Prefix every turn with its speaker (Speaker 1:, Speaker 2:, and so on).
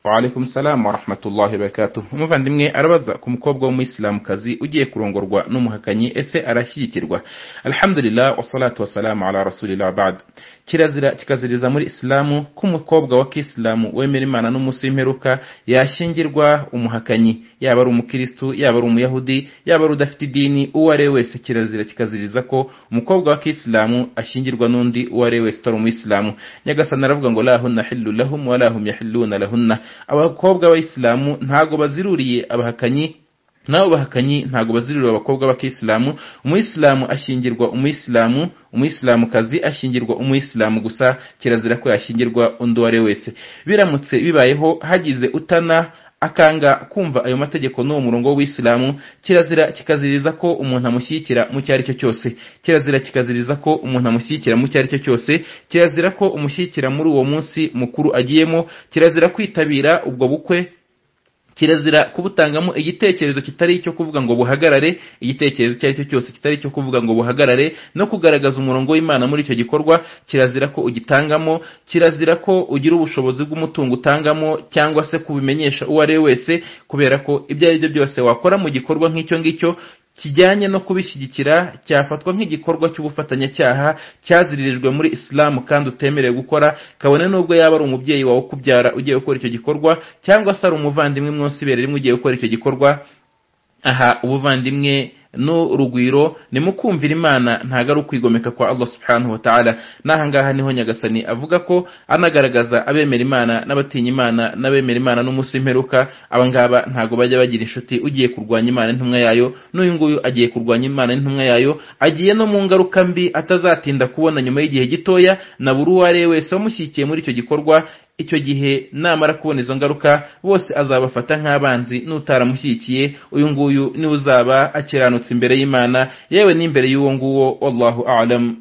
Speaker 1: Wa alaikum salam wa rahmatullahi wa barakatuh. Umuvandimwe arabaza ku mukobwa w'umuyisilamukazi ugiye kurongorwa n'umuhakanyi, ese arashyigikirwa? Alhamdulillah wa salatu wa salamu ala rasulillah ba'd. Kirazira kikaziriza muri Islamu ko umukobwa wa Kisilamu wemera Imana n'umunsi w'imperuka yashyingirwa umuhakanyi, yaba ari umukristu, yaba ari umuyahudi, yaba ari udafite idini, uwo ari we wese. Kirazira kikaziriza ko umukobwa wa Kisilamu ashyingirwa n'undi uwo ari we wese utari umuyisilamu. Nyagasani aravuga ngo la hunna hillu lahum wa la hum yahilluna lahunna. Abakobwa b'abayisilamu ntago baziruriye abahakanyi, nabo bahakanyi ntago baziruriye abakobwa b'akisilamu. Umuyisilamu ashyingirwa umuyisilamu, umuyisilamukazi ashyingirwa umuyisilamu gusa, kirazira ko yashyingirwa undi uwo ari we wese. Biramutse bibayeho hagize utana akanga kumva ayo mategeko n'uwo murongo w'Isilamu, kirazira kikaziriza ko umuntu amushyigikira mu cyari cyo cyose. Kirazira kikaziriza ko umuntu amushyigikira mu cyari cyo cyose. Kirazira ko umushyigikira muri uwo munsi mukuru agiyemo. Kirazira kwitabira ubwo bukwe. Kirazira kubutangamo igitekerezo kitari icyo kuvuga ngo buhagarare, igitekerezo icyo ari cyo cyose kitari icyo kuvuga ngo buhagarare, no kugaragaza umurongo w'Imana muri icyo gikorwa. Kirazira ko ugitangamo, kirazira ko ugira ubushobozi bw'umutungo utangamo, cyangwa se kubimenyesha uwo ari we wese, kubera ko ibyo ari byo byose wakora mu gikorwa nk'icyo ngicyo kijyanye no kubishyigikira cyafatwa nk'igikorwa cy'ubufatanyacyaha cyaziririjwe muri Islamu kandi utemerewe gukora, kabone n'ubwo yaba ari umubyeyi wawe ukubyara ugiye gukora icyo gikorwa, cyangwa se ari umuvandimwe mwonsi ibere rimwe ugiye gukora icyo gikorwa. Aha ubuvandimwe n'urugwiro ni mukumvira Imana, ntago ari ukwigomeka kwa Allah subhanahu wa ta'ala. N'aha ngaha niho Nyagasani avuga ko anagaragaza abemera Imana n'abatinya Imana n'abemera Imana n'umunsi w'imperuka. Aba ngaba ntago bajya bagira inshuti. Ugiye kurwanya Imana n'intumwa yayo, n'uyu nguyu agiye kurwanya Imana n'intumwa yayo, agiye no mu ngaruka mbi atazatinda kubona nyuma y'igihe gitoya, na buri uwo ari we wese wamushyigikiye muri icyo gikorwa. Icyo gihe namara kubona izo ngaruka bose azabafata nk'abanzi, n'utaramushyigikiye uyu nguyu niwe uzaba akiranutse imbere y'Imana, yewe n'imbere y'uwo nguwo. Wallahu a'lam.